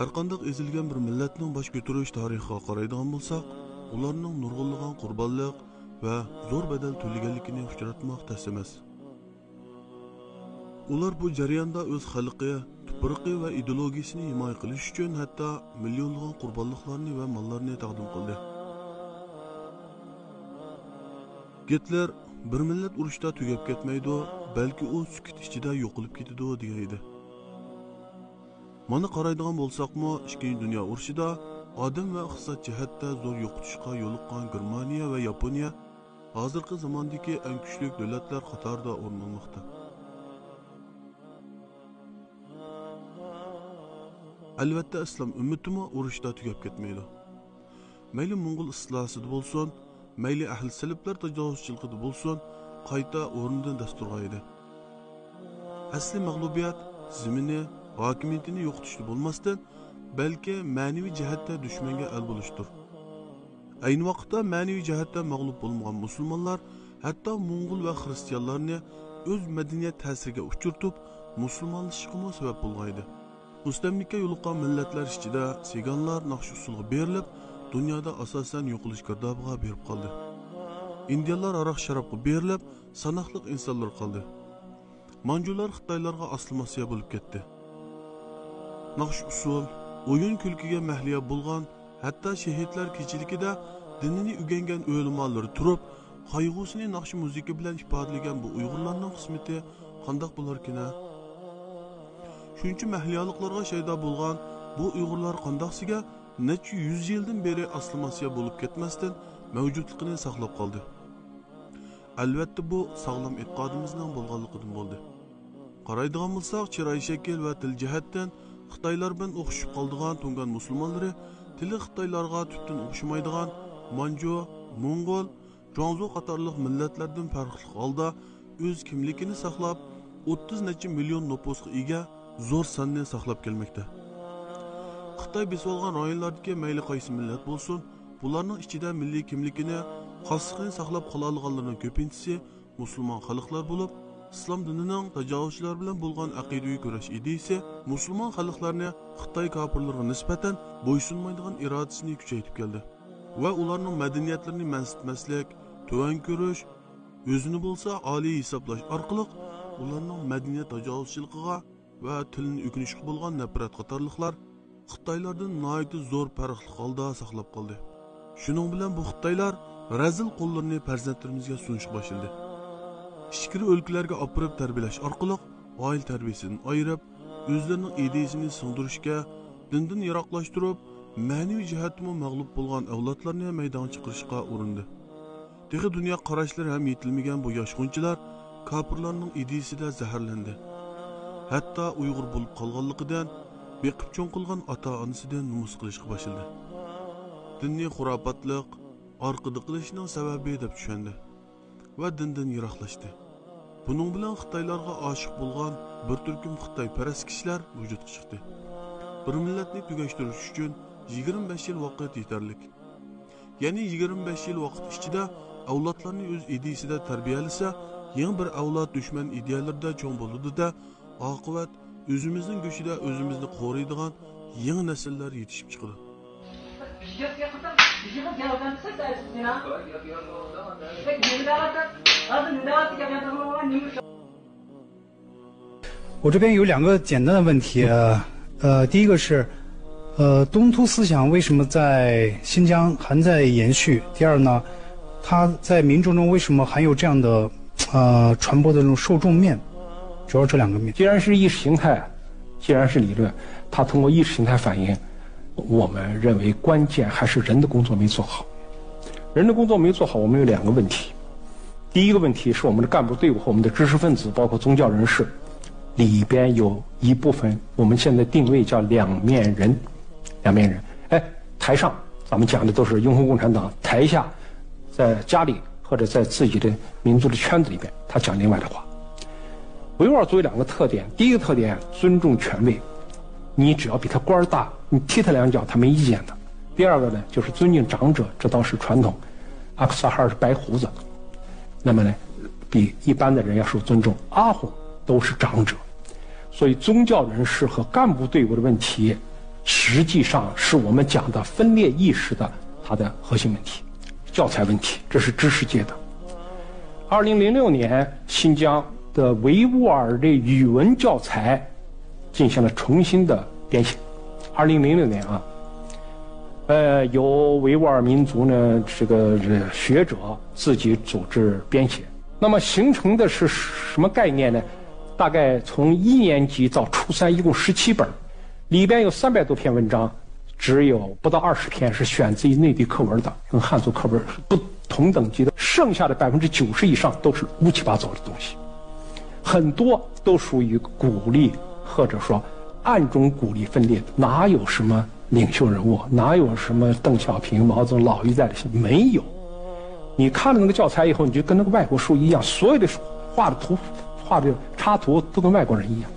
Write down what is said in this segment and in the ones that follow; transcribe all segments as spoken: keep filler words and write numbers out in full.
ھەرقانداق ئېزىلگەن بىر مىللەتنىڭ باش كۆتۈرۈش تارىخىغا قارايدىغان بولساق، ئۇلارنىڭ نۇرغۇنلىغان قۇربانلىق ۋە زور بەدەل تۆلىگەنلىكىنى ئۇچراتماق تەس ئەمەس. ئۇلار بۇ جەرياندا ئۆز خەلقى، تۇپرىقى ۋە ئىدېئولوگىيىسىنى ھىمايە قىلىش ئۈچۈن ھەتتا مىليونلىغان قۇربانلىقلارنى ۋە ماللارنى تەقدىم قىلدى. گىتلېر «بىر مىللەت ئۇرۇشتا تۈگەپ كەتمەيدۇ، بەلكى ئۇ سۈكۈت ئىچىدە يوقىلىپ كېتىدۇ» دېگەن ئىدى. مانا قارايدىغان بولساقمۇ، ئىككىنچى دۇنيا ئۇرۇشىدا ئادەم ۋە ئىقتىساد جەھەتتە زور يوقىتىشقا يولۇققان گېرمانىيە ۋە ياپونىيە ھازىرقى زاماندىكى ئەڭ كۈچلۈك دۆلەتلەر قاتارىدا ئورۇن ئالماقتا. ئەلۋەتتە، ئىسلام ئۈممىتىمۇ ئۇرۇشتا تۈگەپ كەتمەيدۇ. مەيلى موڭغۇل ئىستىلاسىدا بولسۇن، مەيلى ئەھلى سەلىپلەر تاجاۋۇزچىلىقىدا بولسۇن، قايتا ئورنىدىن داس تۇرغان ئىدى. ئەسلى مەغلۇبىيەت زېمىنى، ھاكىمىيىتىنى يوقىتىشتا بولماستىن، بەلكى مەنىۋى جەھەتتە دۈشمەنگە ئەل بولۇشتۇر. ئەينى ۋاقىتتا مەنىۋى جەھەتتە مەغلۇپ بولمىغان مۇسۇلمانلار ھەتتا موڭغۇل ۋە خىرىستىيانلارنى ئۆز مەدەنىيەت تەسىرىگە ئۇچرىتىپ، مۇسۇلمانلىشىشقىمۇ سەۋەب بولغان ئىدى. مۇستەملىكە يولۇققان مىللەتلەر ئىچىدە سىگانلار ناخشا-ئۇسسۇلغا بېرىلىپ، دۇنيادا ئاساسەن يوقىلىش گىردابىغا بېرىپ قالدى. ئىندىيانلار ھاراق-شارابقا بېرىلىپ، ساناقلىق ئىنسانلار قالدى. مانجۇلار خىتايلارغا ئاسسىمىلياتسىيە بولۇپ كەتتى. ناخشا-ئۇسسۇل، ئويۇن-كۈلكىگە مەھلىيا بولغان، ھەتتا شېھىتلەر كېچىلىكىدە دىنىنى ئۆگەنگەن ئۆلىمالىرى تۇرۇپ، قايغۇسىنى ناخشا-مۇزىكا بىلەن ئىپادىلىگەن بۇ ئۇيغۇرلارنىڭ قىسمىتى قانداق بولاركىن ھە؟ شۇنچە مەھلىيالىقلارغا شەيدا بولغان بۇ ئۇيغۇرلار قانداقسىگە نەچچە يۈز يىلدىن بېرى ئاسسىمىلياتسىيە بولۇپ كەتمەستىن مەۋجۇتلۇقىنى ساقلاپ قالدى؟ ئەلۋەتتە، بۇ ساغلام ئېتىقادىمىزنىڭ بولغانلىقىدىن بولدى. قارايدىغان بولساق، چىراي شەكىل ۋە تىل جەھەتتىن خىتايلار بىلەن ئوخشىشىپ قالىدىغان تۇڭگان مۇسۇلمانلىرى تىلى خىتايلارغا تۈپتىن ئوخشىمايدىغان مانجۇ، موڭغۇل، جۇاڭزۇ قاتارلىق مىللەتلەردىن پەرقلىق ھالدا ئۆز كىملىكىنى ساقلاپ، ئوتتۇز نەچچە مىليون نوپۇسقا ئىگە زور ساننى ساقلاپ كەلمەكتە. خىتاي بېسىۋالغان رايونلاردىكى مەيلى قايسى مىللەت بولسۇن، بۇلارنىڭ ئىچىدە مىللىي كىملىكىنى، خاسلىقىنى ساقلاپ قالالىغانلىرىنىڭ كۆپىنچىسى مۇسۇلمان خەلقلەر بولۇپ، ئىسلام دىنىنىڭ تاجاۋۇزچىلار بىلەن بولغان ئەقىدىۋى كۈرەش ئىدىيىسى مۇسۇلمان خەلقلەرنى خىتاي كاپىرلىرىغا نىسبەتەن بويسۇنمايدىغان ئىرادىسىنى كۈچەيتىپ كەلدى ۋە ئۇلارنىڭ مەدەنىيەتلىرىنى مەنسىتمەسلىك، تۆۋەن كۆرۈش، ئۆزىنى بولسا ئالىي ھېسابلاش ئارقىلىق ئۇلارنىڭ مەدەنىيەت تاجاۋۇزچىلىقىغا ۋە تىلىنى ئۆگىنىشكە بولغان نەپرەت قاتارلىقلار خىتايلاردىن ناھايىتى زور پەرقلىق ھالدا ساقلاپ قالدى. شۇنىڭ بىلەن بۇ خىتايلار رەزىل قوللىرىنى پەرزەنتلىرىمىزگە سۇنۇشقا باشلىدى. ئىچكىرى ئۆلكىلەرگە ئاپىرىپ تەربىيەلەش ئارقىلىق ئائىلە تەربىيەسىدىن ئايرىپ، ئۆزلىرىنىڭ ئىدىيىسىنى سىڭدۈرۈشكە، دىندىن يىراقلاشتۇرۇپ، مەنىۋى جەھەتتىمۇ مەغلۇپ بولغان ئەۋلادلارنى مەيدانغا چىقىرىشقا ئۇرۇندى. تېخى دۇنيا قاراشلىرى ھەم يېتىلمىگەن بۇ ياش غۇنچىلار كاپىرلارنىڭ ئىدىيىسىدە زەھەرلەندى. ھەتتا ئۇيغۇر بولۇپ قالغانلىقىدىن، بېقىپ چوڭ قىلغان ئاتا-ئانىسىدىن نومۇس قىلىشقا باشلىدى. دىننى خۇراپاتلىق، ئارقىدا قىلىشنىڭ سەۋەبى دەپ چۈشەندى ۋە دىندىن يىراقلاشتى. بۇنىڭ بىلەن خىتايلارغا ئاشىق بولغان بىر تۈركۈم خىتايپەرەس كىشىلەر ۋۇجۇدقا چىقتى. بىر مىللەتنى تۈگەشتۈرۈش ئۈچۈن يىگىرمە بەش يىل ۋاقىت يېتەرلىك. يەنى يىگىرمە بەش يىل ۋاقىت ئىچىدە ئەۋلادلارنى ئۆز ئىدىيىسىدە تەربىيەلىسە، يېڭى بىر ئەۋلاد دۈشمەن ئىدىيەلىرىدە چوڭ بولىدۇ-دە، ئاقىۋەت ئۆزىمىزنىڭ گۆشىدە ئۆزىمىزنى قورۇيدىغان يېڭى نەسىللەر يېتىشىپ چىقىدۇ.我这边有两个简单的问题，呃，第一个是，呃，东突思想为什么在新疆还在延续？第二呢，它在民众中为什么还有这样的呃传播的这种受众面？主要这两个面。既然是意识形态，既然是理论，它通过意识形态反应，我们认为关键还是人的工作没做好。人的工作没做好，我们有两个问题。第一个问题是我们的干部队伍和我们的知识分子，包括宗教人士里边有一部分，我们现在定位叫两面人，两面人。哎，台上咱们讲的都是拥护共产党，台下在家里或者在自己的民族的圈子里边，他讲另外的话。维吾尔族有两个特点，第一个特点尊重权威，你只要比他官儿大，你踢他两脚他没意见的。第二个呢，就是尊敬长者，这倒是传统。阿克萨哈尔是白胡子，那么呢，比一般的人要受尊重。阿訇都是长者，所以宗教人士和干部队伍的问题，实际上是我们讲的分裂意识的它的核心问题，教材问题，这是知识界的。二零零六年，新疆的维吾尔的语文教材进行了重新的编写。二零零六年啊，呃，由维吾尔民族呢这个学者自己组织编写。那么形成的是什么概念呢？大概从一年级到初三，一共十七本，里边有三百多篇文章，只有不到二十篇是选自于内地课文的，跟汉族课文不同等级的，剩下的百分之九十以上都是乌七八糟的东西。很多都属于鼓励或者说暗中鼓励分裂的，哪有什么领袖人物，哪有什么邓小平、毛泽东老一代的？没有。你看了那个教材以后，你就跟那个外国书一样，所有的画的图、画的插图都跟外国人一样，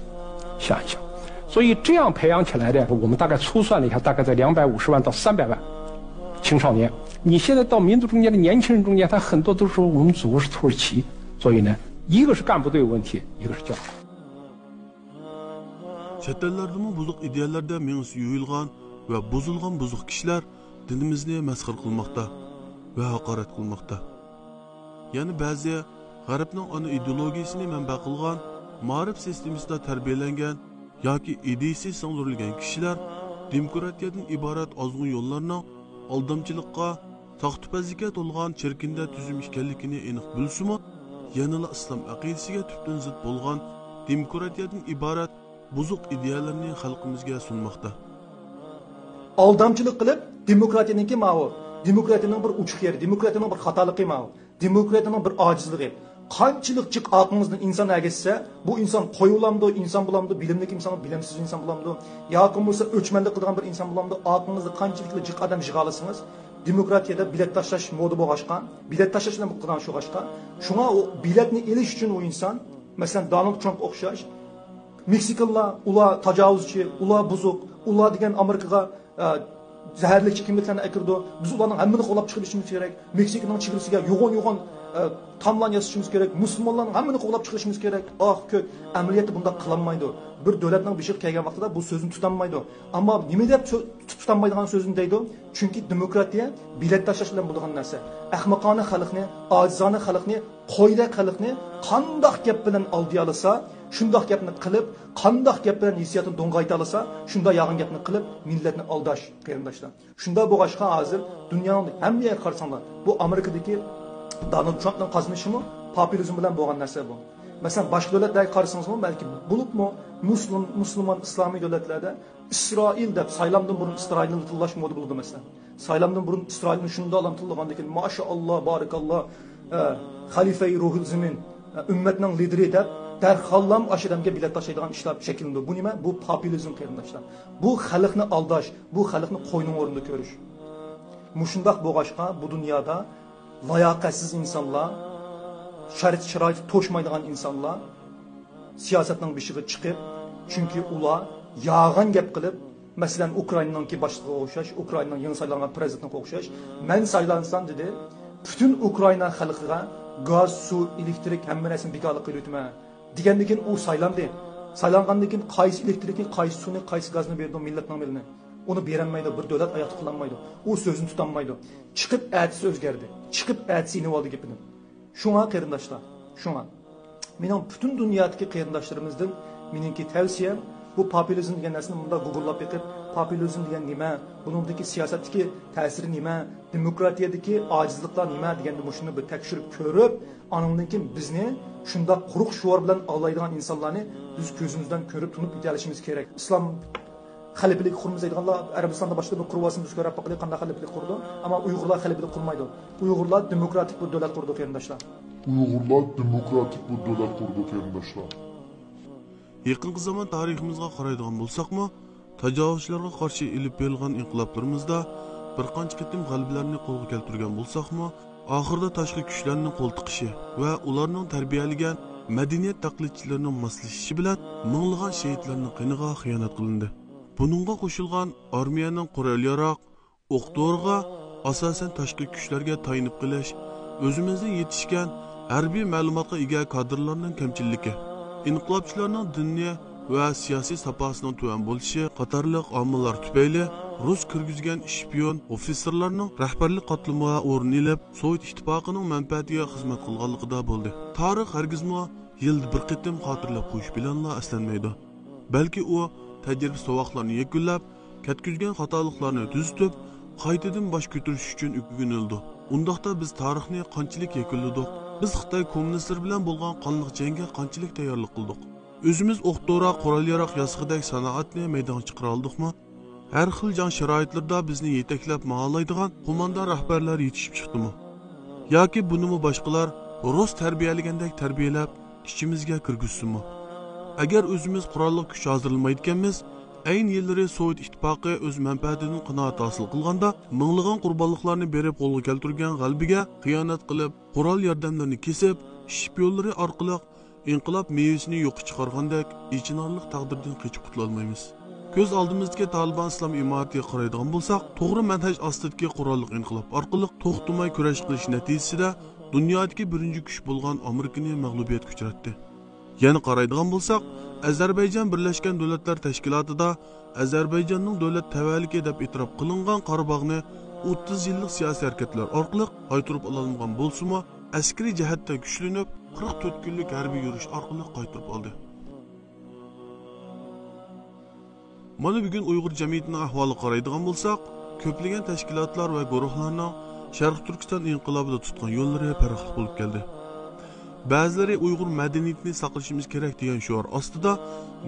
想一想。所以这样培养起来的，我们大概粗算了一下，大概在两百五十万到三百万青少年。你现在到民族中间的年轻人中间，他很多都说我们祖国是土耳其，所以呢，一个是干部队有问题，一个是教育。 چەت ئەللەردىمۇ بۇزۇق ئىدىيەلەردە مېڭىسى يۇيۇلغان ۋە بۇزۇلغان بۇزۇق كىشىلەر دىنىمىزنى مەسخىرە قىلماقتا ۋە ھاقارەت قىلماقتا. يەنە بەزى غەربنىڭ ئانا ئىدېئولوگىيىسىنى مەنبە قىلغان، مائارىپ سىستېمىسىدا تەربىيەلەنگەن ياكى ئىدىيىسى سىڭدۈرۈلگەن كىشىلەر دېموكراتىيەدىن ئىبارەت ئازغۇن يوللارنىڭ ئالدامچىلىققا، ساختىپەزلىككە تولغان چىركىندە تۈزۈم ئىكەنلىكىنى ئېنىق بىلسىمۇ، يەنىلا ئىسلام ئەقىدىسىگە تۈپتىن زىت بولغان دېموكراتىيەدىن ئىبارەت بۇزۇق ئىدىيەلەرنى خەلقىمىزگە سۇنماقتا. ئالدامچىلىق قىلىپ، دېموكراتىيەنىڭكى ماۋۇ، دېموكراتىيەنىڭ بىر ئوچۇق يېرى، دېموكراتىيەنىڭ بىر خاتالىقى ماۋۇ، دېموكراتىيەنىڭ بىر ئاجىزلىقى. قانچىلىق جىق ئارقىڭىزدىن ئىنسان ئەگەشسە، بۇ ئىنسان قوي بولامدۇ، ئىنسان بولامدۇ، بىلىملىك ئىنسان، بىلىمسىز ئىنسان بولامدۇ، ياكى بولمىسا ئۆچمەنلىك قىلىدىغان بىر ئىنسان بولامدۇ، ئارقىڭىزدا قانچىلىك جىق ئادەم يىغالىسىڭىز، دېموكراتىيەدە بىلەت تاشلاش مودا بولغاچقا، بىلەت تاشلاش بىلەن قىلغان شۇغاچقا، شۇڭا ئۇ بىلەتنى ئېلىش ئۈچۈن ئۇ ئىنسان، مەسىلەن، دونالد ترامپقا ئوخشاش، مېكسىكىلىلار، ئۇلار تاجاۋۇزچى، ئۇلار بۇزۇق، ئۇلار دېگەن ئامېرىكىغا، ئە، زەھەرلىك چېكىملىكلەرنى ئەكىرىدۇ، بىز ئۇلارنىڭ ھەممىنى قوغلاپ چىقىرىشىمىز كېرەك، مېكسىكىنىڭ چېگرىسىگە يوغان يوغان، ئە، تاملارنى ياسىشىمىز كېرەك، مۇسۇلمانلارنىڭ ھەممىنى قوغلاپ چىقىرىشىمىز كېرەك. ئاھ، كۆك، ئەمەلىيەتتە بۇنداق قىلالمايدۇ. بىر دۆلەتنىڭ بېشىغا كەلگەن ۋاقتىدا بۇ سۆزىنى تۇتالمايدۇ. ئەمما نېمە دەپ سۆ-، تۇتالمايدىغان سۆزىنى دەيدۇ؟ چۈنكى دېموكراتىيە بېلەت تاشلاش بىلەن بولىدىغان نەرسە. ئەخمىقانە خەلقنى، ئاجىزانە خەلقنى، قويدەك خەلقنى قانداق گەپ بىلەن ئالدىيالىسا، شۇنداق گەپنى قىلىپ، قانداق گەپ بىلەن ھېسسىياتنى دوڭغايتالىسا، شۇنداق يالغان گەپنى قىلىپ مىللەتنى ئالداش، قېرىنداشلار. شۇنداق بولغاچقا ھازىر دۇنيانىڭ ھەممە يەرگە قارىساڭلار، بۇ ئامېرىكىدىكى دونالد ترامپنىڭ قازىنىشىمۇ پوپۇلىزم بىلەن بولغان نەرسە بۇ. مەسىلەن، باشقا دۆلەتلەرگە قارىسىڭىزمۇ، بەلكى بولۇپمۇ مۇسۇلمان، مۇسۇلمان ئىسلامىي دۆلەتلەردە ئىسرائىل دەپ سايلامدىن بۇرۇن ئىسرائىلنى تىللاش مودا بولىدۇ مەسىلەن. سايلامدىن بۇرۇن ئىسرائىلنى شۇنداق ئادەم تىللىغاندىن كېيىن، ماشائاللا، بارىكاللا، ئە، خەلىفەي روھىل زېمىن، ئە، ئۈممەتنىڭ لىدىرى دەپ دەرھاللام ئاشۇ ئادەمگە بېلەت تاشلايدىغان ئىشلار شەكىللىنىدۇ. بۇ نېمە؟ بۇ پوپۇلىزم، قېرىنداشلار. بۇ خەلقنى ئالداش، بۇ خەلقنى قوينىڭ ئورنىدا كۆرۈش. مۇشۇنداق بولغاچقا، بۇ دۇنيادا لاياقەتسىز ئىنسانلار، شەرت-شارائىتى توشمايدىغان ئىنسانلار سىياسەتنىڭ بېشىغا چىقىپ، چۈنكى ئۇلار يالغان گەپ قىلىپ، مەسىلەن، ئۇكرائىنانىڭكى باشلىقىغا ئوخشاش، ئۇكرائىنانىڭ يېڭى سايلانغان پىرېزىدېنتىغا ئوخشاش، مەن سايلانسام، دېدى، پۈتۈن ئۇكرائىنا خەلقىگە گاز، سۇ، ئېلېكتىرىك، ھەممە نەرسىنى بىكارلىق قىلىۋېتىمەن، دېگەندىن كېيىن ئۇ سايلاندى. سايلانغاندىن كېيىن قايسى ئېلېكتىرىكنى، قايسى سۇنى، قايسى گازنى بېرىدۇ مىللەتنىڭ مېلىنى؟ ئۇنى بېرەلمەيدۇ، بىر دۆلەت ئاياقتا قالالمايدۇ. ئۇ سۆزىنى تۇتالمايدۇ. چىقىپ ئەتىسى ئۆزگەردى. چىقىپ ئەتىسى يېنىۋالدى گېپىنى. شۇڭا قېرىنداشلار، شۇڭا. مېنىڭ پۈتۈن دۇنيادىكى قېرىنداشلىرىمىزدىن مېنىڭكى تەۋسىيەم، بۇ پوپۇلىزم دېگەن نەرسىنى مۇنداق گۇگۇللاپ بېقىپ، پوپۇلىزم دېگەن نېمە، بۇنىڭدىكى سىياسەتتىكى تەسىرى نېمە، دېموكراتىيەدىكى ئاجىزلىقلار نېمە دېگەننى مۇشۇنى بىر تەكشۈرۈپ كۆرۈپ، ئانىڭدىن كېيىن بىزنى شۇنداق قۇرۇق شوئار بىلەن ئالدايدىغان ئىنسانلارنى بىز كۆزىمىزدىن كۆرۈپ تونۇپ يېتەلىشىمىز كېرەك. ئىسلام خەلىپىلىك قۇرىمىز دەيدىغانلار ئەرەبىستاندا باشتا بىر قۇرۇۋالسۇن، بىز كۆرۈپ باقايلى قانداق خەلىپىلىك قۇرىدۇ. ئەمما ئۇيغۇرلار خەلىپىلىك قۇرمايدۇ. ئۇيغۇرلار دېموكراتىك بىر دۆلەت قۇرىدۇ قېرىنداشلار. ئۇيغۇرلار دېموكراتىك بىر دۆلەت قۇرىدۇ قېرىنداشلار. يېقىنقى زامان تارىخىمىزغا قارايدىغان بولساقمۇ، تاجاۋۇزچىلارغا قارشى ئېلىپ بېرىلغان ئىنقىلابلىرىمىزدا بىر قانچە قېتىم غەلىبىلەرنى قولغا كەلتۈرگەن بولساقمۇ، ئاخىرىدا تاشقى كۈچلەرنىڭ قول تىقىشى ۋە ئۇلارنىڭ تەربىيەلىگەن مەدەنىيەت تەقلىدچىلىرىنىڭ ماسلىشىشى بىلەن مىڭلىغان شېھىتلەرنىڭ قېنىغا خىيانەت قىلىندى. بۇنىڭغا قوشۇلغان ئارمىيەنىڭ قورال-ياراغ، ئوق-دورىغا، ئاساسەن تاشقى كۈچلەرگە تايىنىپ قېلىش، ئۆزىمىزدىن يېتىشكەن ھەربىي مەلۇماتقا ئىگە كادىرلارنىڭ كەمچىللىكى، ئىنقىلابچىلارنىڭ دىننى ۋە سىياسىي ساپاسىنىڭ تۆۋەن بولۇشى قاتارلىق ئامىللار تۈپەيلى رۇس كىرگۈزگەن شپىيون ئوفىتسېرلارنىڭ رەھبەرلىك قاتلىمىغا ئورۇن ئېلىپ، سوۋېت ئىتتىپاقىنىڭ مەنپەئەتىگە خىزمەت قىلغانلىقىدا بولدى. تارىخ ھەرگىزمۇ يىلدا بىر قېتىم خاتىرىلەپ قويۇش بىلەنلا ئەسلەنمەيدۇ. بەلكى ئۇ تەجرىبە-ساۋاقلارنى يەكۈنلەپ، كەتكۈزگەن خاتالىقلارنى تۈزىتىپ، قايتىدىن باش كۆتۈرۈش ئۈچۈن ئۆگىنىلىدۇ. ئۇنداقتا بىز تارىخنى قانچىلىك يەكۈنلىدۇق؟ بىز خىتاي كوممۇنىستلىرى بىلەن بولغان قانلىق جەڭگە قانچىلىك تەييارلىق قىلدۇق؟ ئۆزىمىز ئوق-دورا، قورال-ياراغ ياسىغۇدەك سانائەتنى مەيدانغا چىقىرالىدۇقمۇ؟ ھەر خىل جەڭ شارائىتلىرىدا بىزنى يېتەكلەپ ماڭالايدىغان قوماندان رەھبەرلەر يېتىشىپ چىقتىمۇ؟ ياكى بۇنىمۇ باشقىلار رۇس تەربىيەلىگەندەك تەربىيەلەپ، ئىچىمىزگە كىرگۈزسىمۇ؟ ئەگەر ئۆزىمىز قوراللىق كۈچ ھازىرلىمايدىكەنمىز، ئەينى يىللىرى سوۋېت ئىتتىپاقى ئۆز مەنپەئەتىدىن قانائەت ھاسىل قىلغاندا، مىڭلىغان قۇربانلىقلارنى بېرىپ قولغا كەلتۈرگەن غەلىبىگە خىيانەت قىلىپ، قورال ياردەملىرىنى كېسىپ، شپىيونلىرى ئارقىلىق ئىنقىلاب مېۋىسىنى يوققا چىقارغاندەك ئېچىنارلىق تەقدىردىن قېچىپ قۇتۇلالمايمىز. كۆز ئالدىمىزدىكى تالىبان ئىسلام ئىمارىتىگە قارايدىغان بولساق، توغرا مەنھەج ئاستىدىكى قوراللىق ئىنقىلاب ئارقىلىق توختىماي كۈرەش قىلىش نەتىجىسىدە دۇنيادىكى بىرىنچى كۈچ بولغان ئامېرىكىنى مەغلۇبىيەتكە ئۇچراتتى. يەنە قارايدىغان بولساق، ئەزەربەيجان بىرلەشكەن دۆلەتلەر تەشكىلاتىدا ئەزەربەيجاننىڭ دۆلەت تەۋەلىكى دەپ ئېتىراپ قىلىنغان قاراباغنى ئوتتۇز يىللىق سىياسىي ھەرىكەتلەر ئارقىلىق قايتۇرۇپ ئالالمىغان بولسىمۇ، ئەسكىرىي جەھەتتە كۈچلىنىپ، قىرىق تۆت كۈنلۈك ھەربىي يۈرۈش ئارقىلىق قايتۇرۇپ ئالدى. مانا بۈگۈن ئۇيغۇر جەمئىيىتىنىڭ ئەھۋالىغا قارايدىغان بولساق، كۆپلىگەن تەشكىلاتلار ۋە گۇرۇھلارنىڭ شەرقىي تۈركىستان ئىنقىلابىدا تۇتقان يوللىرى پەرقلىق بولۇپ كەلدى. بەزىلىرى ئۇيغۇر مەدەنىيىتىنى ساقلىشىمىز كېرەك دېگەن شوئار ئاستىدا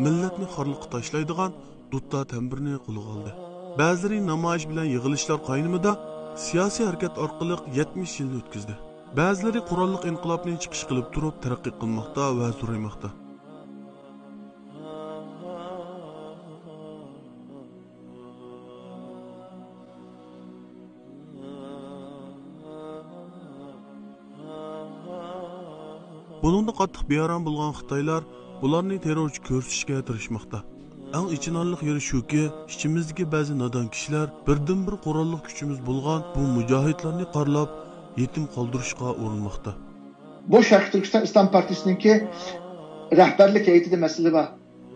مىللەتنى خارلىققا تاشلايدىغان دۇتتا تەمبۇرنى قولىغا ئالدى. بەزىلىرى نامايىش بىلەن يىغىلىشلار قاينىمىدا سىياسىي ھەرىكەت ئارقىلىق يەتمىش يىلنى ئۆتكۈزدى. بەزىلىرى قوراللىق ئىنقىلابنى چىقىش قىلىپ تۇرۇپ تەرەققىي قىلماقتا ۋە زورايماقتا. بۇنىڭدىن قاتتىق بىئارام بولغان خىتايلار بۇلارنى تېررورچى كۆرسىتىشكە تىرىشماقتا. ئەڭ ئېچىنارلىق يېرى شۇكى، ئىچىمىزدىكى بەزى نادان كىشىلەر بىردىنبىر قوراللىق كۈچىمىز بولغان بۇ مۇجاھىدلارنى قارىلاپ، يېتىم قالدۇرۇشقا ئۇرۇنماقتا. بۇ شەرقىي تۈركىستان ئىسلام پارتىيىسىنىڭكى رەھبەرلىك ھەيئىتىدە مەسىلە بار.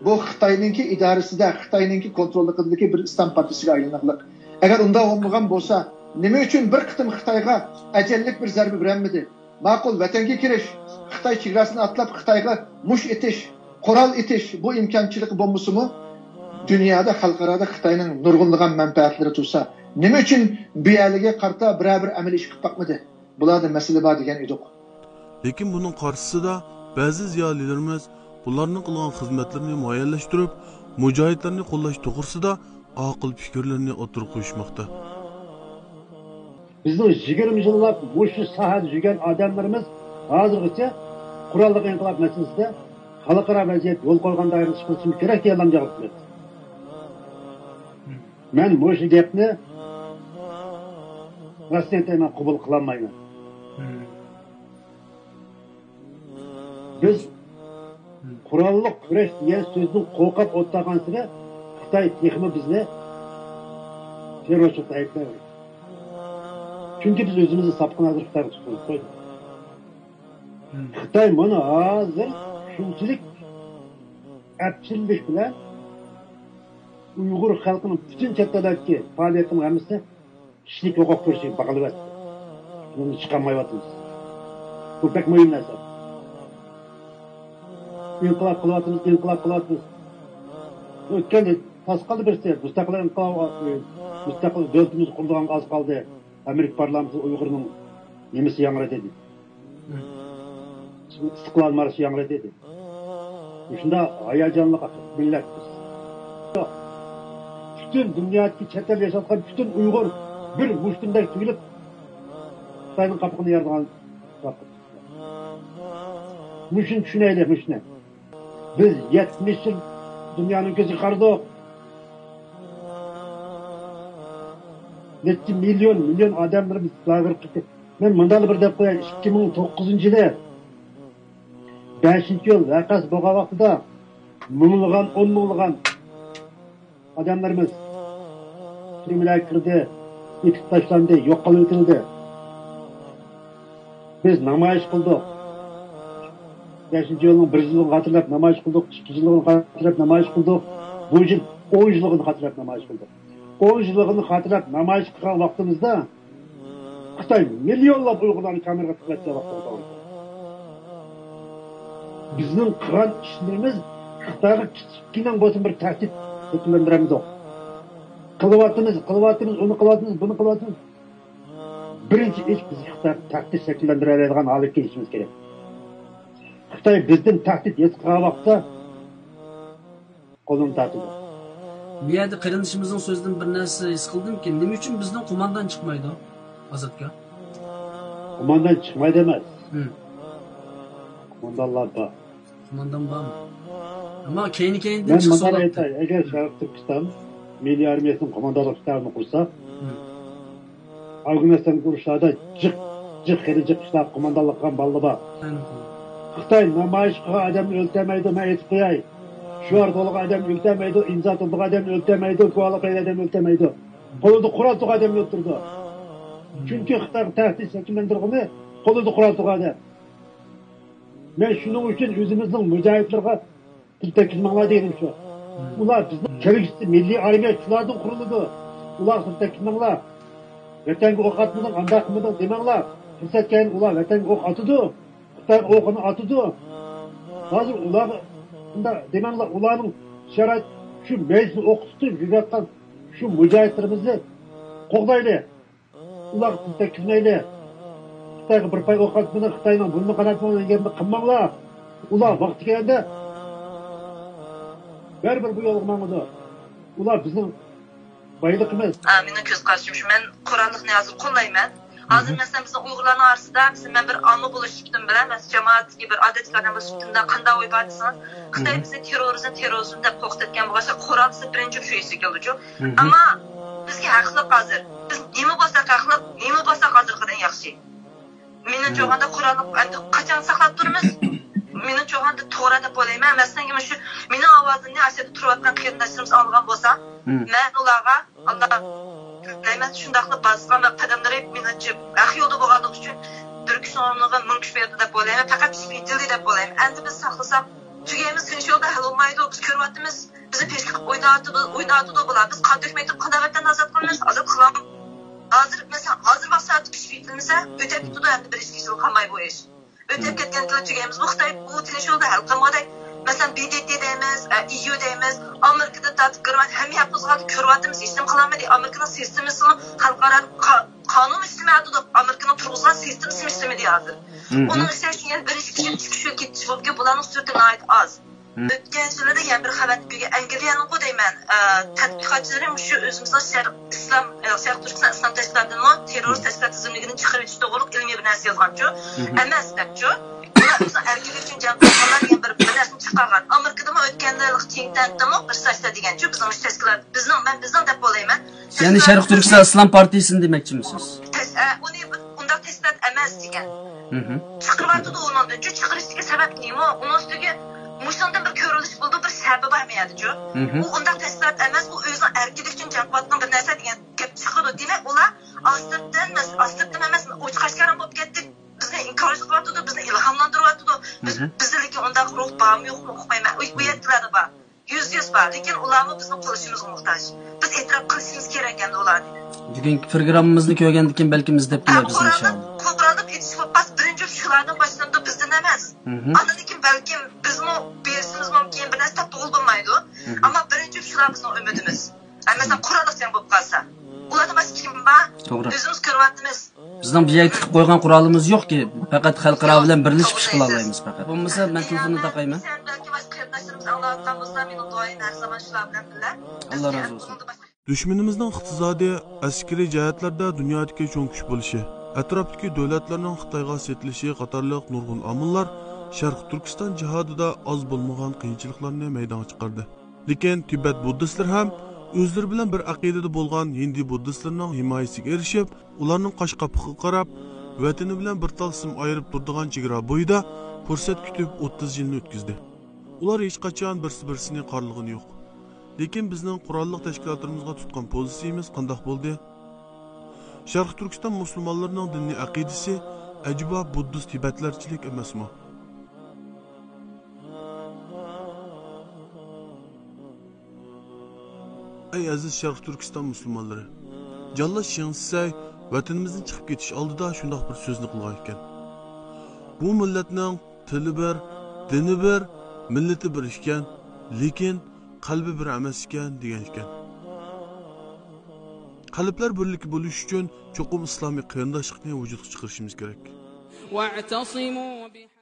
بۇ خىتاينىڭكى ئىدارىسىدە، خىتاينىڭكى كونتروللۇقىدىكى بىر ئىسلام پارتىيىسىگە ئايلىنىغلىق. ئەگەر ئۇنداق بولمىغان بولسا، نېمە ئۈچۈن بىر قېتىم خىتايغا ئەجەللىك بىر زەربە بېرەلمىدى؟ ماقۇل، ۋەتەنگە كىرىش، خىتاي چېگراسىنى ئاتلاپ خىتايغا مۇش ئېتىش، قورال ئېتىش، بۇ ئىمكانچىلىقى بولمىسىمۇ، دۇنيادا، خەلقئارادا خىتاينىڭ نۇرغۇنلىغان مەنپەئەتلىرى تۇرسا، نېمە ئۈچۈن بۇ يەرلىككە قارىتا بىرەر بىر ئەمەلىي ئىش قىلىپ باقمىدى؟ بۇلاردا مەسىلە بار دېگەن ئىدۇق. لېكىن بۇنىڭ قارشىسىدا بەزى زىيالىيلىرىمىز بۇلارنىڭ قىلغان خىزمەتلىرىنى مۇئەييەنلەشتۈرۈپ، مۇجاھىدلارنى قوللاش توغرىسىدا ئاقىل پىكىرلىرىنى ئوتتۇرىغا قويۇشماقتا. بىزنىڭ يىگىرمە يىللاپ مۇشۇ ساھەدە يۈرگەن ئادەملىرىمىز ھازىرغىچە قوراللىق ئىنقىلاب مەسىلىسىدە خەلقئارا ۋەزىيەت يول قويغان دائىرىدە ئىش قىلىشىمىز كېرەك دېگەن لامجاغلىق قىلىۋاتىدۇ. مەن مۇشۇ گەپنى راستىنى ئېيتاي، مەن قوبۇل قىلالمايمەن. بىز قوراللىق كۈرەش دېگەن سۆزدىن قورقۇپ ئولتۇرغانسېرى خىتاي تېخىمۇ بىزنى تېررورچىلىقتا ئەيىبلەيدۇ. چۈنكى بىز ئۆزىمىزنى ساپقىن ھازىر خىتايغا تۇتقۇزۇپ قويدۇق. خىتاي مانا ھازىر شۇنچىلىك ئەپچىللىك بىلەن ئۇيغۇر خەلقىنىڭ پۈتۈن چەت ئەللەردىكى پائالىيەتنىڭ ھەممىسىنى كىشىلىك ھوقۇق كۈرىشىگە باغلىۋەتتى. بۇنى چىقارمايۋاتىمىز. بۇ بەك مۇھىم نەرسە. ئىنقىلاب قىلىۋاتىمىز، ئىنقىلاب قىلىۋاتىمىز. ئۆتكەندە تاس قالدى بىرسى، مۇستەقىل ئىنقىلاب، مۇستەقىل دۆلىتىمىز قۇرۇلىدىغانغا ئاز قالدى. ئامېرىكا پارلامېنتىدا ئۇيغۇرنىڭ نېمىسى ياڭرىدى دېدى. ئىستىقلال مارشى ياڭرىدى دېدى. مۇشۇنداق ھاياجانلىق مىللەت بىز. پۈتۈن دۇنيادىكى چەت ئەلدە ياشاۋاتقان پۈتۈن ئۇيغۇر بىر مۇشتۇمدەك تۈگۈلۈپ، خىتاينىڭ قاپىقىنى يارىدىغان ۋاقىت. مۇشۇنى چۈشىنەيلى، مۇشۇنى. بىز يەتمىش يىل دۇنيانىڭ كۆزىگە قارىدۇق. نەچچە مىليون، مىليون ئادەملىرىمىز لاگېرغا كىردى. مەن مۇنداقلا بىر دەپ قوياي، ئىككى مىڭ توققۇزىنچى يىلى بەشىنچى ئىيۇل ۋەقەسى بولغان ۋاقتىدا مىڭلىغان، ئون مىڭلىغان ئادەملىرىمىز تۈرمىلەرگە كىردى، ئېتىپ تاشلاندى، يوق قىلىۋېتىلدى. بىز نامايىش قىلدۇق. بەشىنچى ئىيۇلنىڭ بىر يىللىقىنى خاتىرىلەپ نامايىش قىلدۇق، ئىككى يىللىقىنى خاتىرىلەپ نامايىش قىلدۇق، بۇ يىل ئون يىللىقىنى خاتىرىلەپ نامايىش قىلدۇق. ئون يىللىقىنى خاتىرىلەپ نامايىش قىلغان ۋاقتىمىزدا خىتاي مىليونلاپ ئۇيغۇرلارنى كامېرغا تىقىۋەتكەن ۋاقتىمىز بار. بىزنىڭ قىلغان ئىشلىرىمىز خىتايغا كىچىككىنە بولسىمۇ بىر تەھدىت شەكىللەندۈرەمدۇق؟ قىلىۋاتىمىز، قىلىۋاتىمىز، ئۇنى قىلىۋاتىمىز، بۇنى قىلىۋاتىمىز. بىرىنچى ئىش، بىز خىتايغا تەھدىت شەكىللەندۈرەلەيدىغان ھالەتكە كېلىشىمىز كېرەك. خىتاي بىزدىن تەھدىت ھېس قىلغان ۋاقىتتا قولىنى تارتىدۇ. بۇ يەردە قېرىندىشىمىزنىڭ سۆزىدىن بىر نەرسە ھېس قىلدىمكى، نېمە ئۈچۈن بىزنىڭ قوماندان چىقمايدۇ ئازادكا؟ قوماندان چىقمايدۇ ئەمەس. ھىم. قوماندانلار بار. قوماندان بارمۇ؟ ئەمما كەينى-كەينىدىن مەن چىقسا مۇنداق بولاتتى. ئېيتاي، ئەگەر شەرقىي تۈركىستان مىللىي ئارمىيەسىنىڭ قوماندانلىق شتابىنى قۇرسا، ھىم. ئافغانىستان ئۇرۇشلاردا جىق، جىق، خېلى جىق ئىشلار قوماندانلىق قىلغان بالىلار بار. ئاينى. خىتاي نامايىش قىلغان ئادەمنى ئۆلتۈرمەيدۇ، مەن ئېيتىپ قوياي. شوئار تولىغان ئادەمنى ئۆلتۈرمەيدۇ، ئىمزا تولدۇرغان ئادەمنى ئۆلتۈرمەيدۇ، گۇۋاھلىق بەرگەن ئادەمنى ئۆلتۈرمەيدۇ. قولىدا قورال تۇرغان ئادەمنى ئۆلتۈرىدۇ. چۈنكى خىتايغا تەھدىت شەكىللەندۈرگىنى قولىدا قورال تۇرغان ئادەم. مەن شۇنىڭ ئۈچۈن ئۆزىمىزنىڭ مۇجاھىدلىرىغا تىل تەگكۈزمەڭلار دېگىنىم شۇ. ئۇلار بىزنىڭ كەلگۈسى مىللىي ئارمىيە شۇلاردىن قۇرۇلىدۇ. ئۇلارغا تىل تەگكۈزمەڭلار. ۋەتەنگە ئوق ئاتمىدىڭ، ئانداق قىلمىدىڭ دېمەڭلار. پۇرسەت كەلگەندە ئۇلار ۋەتەنگە ئوق ئاتىدۇ. خىتاي ئوقىنى ئاتىدۇ. ھازىر ئۇلارغا شۇنداق دېمەڭلار، ئۇلارنىڭ شارائىت شۇ مەيدىسىنى ئوققا تۇتۇپ يۈرۈۋاتقان شۇ مۇجاھىدلىرىمىزنى قوغدايلى. ئۇلارغا تىل تەگكۈزمەيلى. خىتايغا بىر پاي ئوق ئاتمىدى، خىتاينىڭ بۇرنىنى قاناتمىدى دېگەننى قىلماڭلار. ئۇلار ۋاقتى كەلگەندە بەرىبىر بۇ يولغا ماڭىدۇ. ئۇلار بىزنىڭ بايلىقىمىز. ئا، مېنىڭ كۆز قارىشىم شۇ. مەن قوراللىقنى ھازىر قوللايمەن. ھازىر، مەسىلەن، بىزنىڭ ئۇيغۇرلارنىڭ ئارىسىدا، مەسىلەن، مەن بىر ئامما بولۇش سۈپىتىم بىلەن، مەسىلەن، جامائەتتىكى بىر ئادەتتىكى ئادەم بولۇش سۈپىتىمدە قانداق ئوي بار دېسىڭىز، خىتاي بىزنى تېررورىزم، تېررورىزم دەپ قورقۇتۇۋەتكەن بولغاچقا، قورال دېسە بىرىنچى شۇ ئېسىگە كېلىدۇ. ئەمما بىزگە ھەقلىق ھازىر. بىز نېمە بولساق ھەقلىق، نېمە بولساق ھازىرقىدىن ياخشى. مېنىڭچە ئويغاندا قورالنى ئەمدى قاچان ساقلاپ تۇرىمىز؟ مېنىڭچە ئويغاندا توغرا دەپ ئويلايمەن. مەسىلەن، مۇشۇ مېنىڭ ئاۋازىمنى ئاشۇ يەردە تۇرۇۋاتقان قېرىنداشلىرىمىز ئاڭلىغان بولسا، مەن ئۇلارغا ئاللا دەيمەن، شۇنداقلا باسقان ۋە قەدەملىرى مېنىڭچە ھەق يولدا بولغانلىقى ئۈچۈن بىر كۈچ ئورنىغا مىڭ كۈچ بېرىدۇ دەپ ئويلايمەن. پەقەت كۈچ يېتىلدى دەپ ئويلايمەن. ئەمدى بىز ساقلىساق، تۈگەيمىز، تىنچ يولدا ھەل بولمايدۇ. بىز كۆرۈۋاتىمىز، بىزنى پېشكە قىلىپ ئويناۋاتىدۇ، ئويناۋاتىدۇ بۇلار. بىز قان تۆكمەي تۇرۇپ قانداق ۋەتەننى ئازاد قىلىمىز؟ ئازاد قىلالمايمىز. ھازىر، مەسىلەن، ھازىر ۋاقىت سائەتتە كۈچ يېتىلمىسە، ئۆتۈپ كېتىدۇ، ئەمدى بىر ئىككى يىل قالماي بۇ ئىش. ئۆتۈپ كەتكەندىلا تۈگەيمىز. بۇ خىتاي بۇ تىنچ يولدا ھەل قىلمىغۇدەك. مەسىلەن، بى دى تى دەيمىز، ئە، ئى يۇ دەيمىز، ئامېرىكىدىن تارتىپ كۆرۈۋاتىمىز، ھەممە يەر قوزغالدى، كۆرۈۋاتىمىز، ھېچنېمە قىلالمىدى. ئامېرىكىنىڭ سىستېمىسىمۇ خەلقئارا قا-، قانۇن ئىشلىمەيدۇ، ئامېرىكىنىڭ تۇرغۇزغان سىستېمىسىمۇ ئىشلىمىدى ھازىر. ئۇنىڭ ئۈستىگە شۇ يەنە بىر ئىككى يىل چىقىش يول كېتىش بولۇپكەن، بۇلارنىڭ سۈرىتى ناھايىتى ئاز. ئۆتكەن يىلىدا يەنە بىر خەۋەرنى كۆرگەن، ئەنگلىيەنىڭغۇ دەيمەن، ئە، تەتقىقاتچىلىرى مۇشۇ ئۆزىمىزنىڭ شەرق ئىسلام، ئە، شەرق تۈركىستان ئىسلام تەشكىلاتىدىنمۇ تېررورىست تەشكىلات تىزىملىكىنى چىقىرىۋېتىش توغرىلىق ئىلمىي بىر نەرسە يازغانچۇ. ئەمەس دەپچۇ. ئۇلار ئۆزىنىڭ ئەركىنلىكى ئۈچۈن جەڭ قىلغانلار دېگەن بىر، بىر نەرسىنى چىقارغان. ئامېرىكىدىمۇ ئۆتكەن يىل چىڭتەنتتىمۇ بىر ساچتا دېگەنچۇ، بىزنىڭ مۇشۇ تەشكىلات، بىزنىڭ، مەن بىزنىڭ دەپ بولايمەن. يەنى شەرقىي تۈركىستان ئىسلام پارتىيىسىنى دېمەكچىمىسىز؟ تەس-، ئە، ئۇنى بىر ئۇنداق تەشكىلات ئەمەس دېگەن. چىقىرىۋاتىدۇ ئۇنىڭدىن. چۈ-، چىقىرىشتىكى سەۋەب نېمە؟ ئۇنىڭ ئۈستىگە مۇشۇندىن بىر كۆرۈلۈش بولىدۇ، بىر سەۋەبى بار مۇ يەردىچۇ؟ ئۇ ئۇنداق تەشكىلات ئەمەس، ئۇ ئۆزىنىڭ ئەركىنلىكى ئۈچۈن جەڭ قىلىۋاتقان بىر نەرسە دېگەن گەپ چىقىدۇ. دېمەك، ئۇلار ئاستىرتىن، ئاستىرتىن ئەمەس، ئوچۇق ئاشكارا بولۇپ كەتتى. بىزنى ئىنكار قىلىۋاتىدۇ، بىزنى ئىلھاملاندۇرۇۋاتىدۇ. بىز، بىزدىكى ئۇنداق روھ بارمۇ يوقمۇ ئۇقمايمەن. ئۇ، ئۇ يەتكىلەردە بار. يۈزدە يۈز بار، لېكىن ئۇلارمۇ بىزنىڭ قوللىشىمىزغا موھتاج. بىز ئېتىراپ قىلىشىمىز كېرەك ئەمدى ئۇلارنى. بۈگۈنكى پروگراممىمىزنى كۆرگەندىن كېيىن بەلكىم ئىزدەپ ھە، كېلەر بىزنىڭ قوراللىق، شەھەرگە. قوراللىق ئېتىش بولۇپ قالسا، بىرىنچى شۇلاردىن باشلىنىدۇ، بىزدىن ئەمەس. ئاندىن كېيىن بەلكىم بىزمۇ بېرىشىمىز مۇمكىن، بىر نەرسە تاپقىلى بولمايدۇ. ئەمما بىرىنچى شۇلار بىزنىڭ ئۈمىدىمىز. ھە، مەسىلەن، قوراللىق جەڭ بولۇپ قالسا، ئۇلاردىن باشقا كىم بار؟ توغرا. ئۆزىمىز كۆرۈۋاتىمىز. بىزنىڭ بۇ يەردە تىقىپ قويغان قورالىمىز يوقكى، پەقەت خەلقئارا بىلەن بىرلىشىپ ئىش قىلالايمىز پەقەت. بولمىسا مەن تېلېفوننى تاقايمەن. بەلكى باشقا قېرىنداشلىرىمىز ئاڭلاۋاتقان بولسا، مېنىڭ دۇئايىم ھەر زامان شۇلار بىلەن بىللە. ئاللا رازى بولسۇن. دۈشمىنىمىزنىڭ ئىقتىسادىي، ئەسكىرىي جەھەتلەردە دۇنيادىكى چوڭ كۈچ بولۇشى، ئەتراپتىكى دۆلەتلەرنىڭ خىتايغا سېتىلىشى قاتارلىق نۇرغۇن ئامىللار شەرقىي تۈركىستان جىھادىدا ئاز بولمىغان قىيىنچىلىقلارنى مەيدانغا چىقاردى. لېكىن تىبەت بۇددىستلىرى ھەم ئۆزلىرى بىلەن بىر ئەقىدىدە بولغان ھىندى بۇددىستلىرىنىڭ ھىمايىسىگە ئېرىشىپ، ئۇلارنىڭ قاش قاپىقىغا قاراپ، ۋەتىنى بىلەن بىر تال سىم ئايرىپ تۇرىدىغان چېگرا بويىدا پۇرسەت كۈتۈپ ئوتتۇز يىلنى ئۆتكۈزدى. ئۇلار ھېچقاچان بىرسى-بىرسىنى قارىلىغىنى يوق. لېكىن بىزنىڭ قوراللىق تەشكىلاتلىرىمىزغا تۇتقان پوزىتسىيىمىز قانداق بولدى؟ شەرقىي تۈركىستان مۇسۇلمانلىرىنىڭ دىنىي ئەقىدىسى ئەجەبا بۇددىست تىبەتلەرچىلىك ئەمەسمۇ؟ ئەي ئەزىز شەرقىي تۈركىستان مۇسۇلمانلىرى! جاللات شېڭ شىسەي ۋەتىنىمىزدىن چىقىپ كېتىش ئالدىدا شۇنداق بىر سۆزنى قىلغان ئىكەن. بۇ مىللەتنىڭ تىلى بىر، دىنى بىر، مىللىتى بىر ئىكەن، لېكىن قەلبى بىر ئەمەس ئىكەن، دېگەن ئىكەن. قەلبلەر بىرلىكى بولۇش ئۈچۈن چوقۇم ئىسلامىي قېرىنداشلىقنى ۋۇجۇدقا چىقىرىشىمىز كېرەك. واعتصموا ب-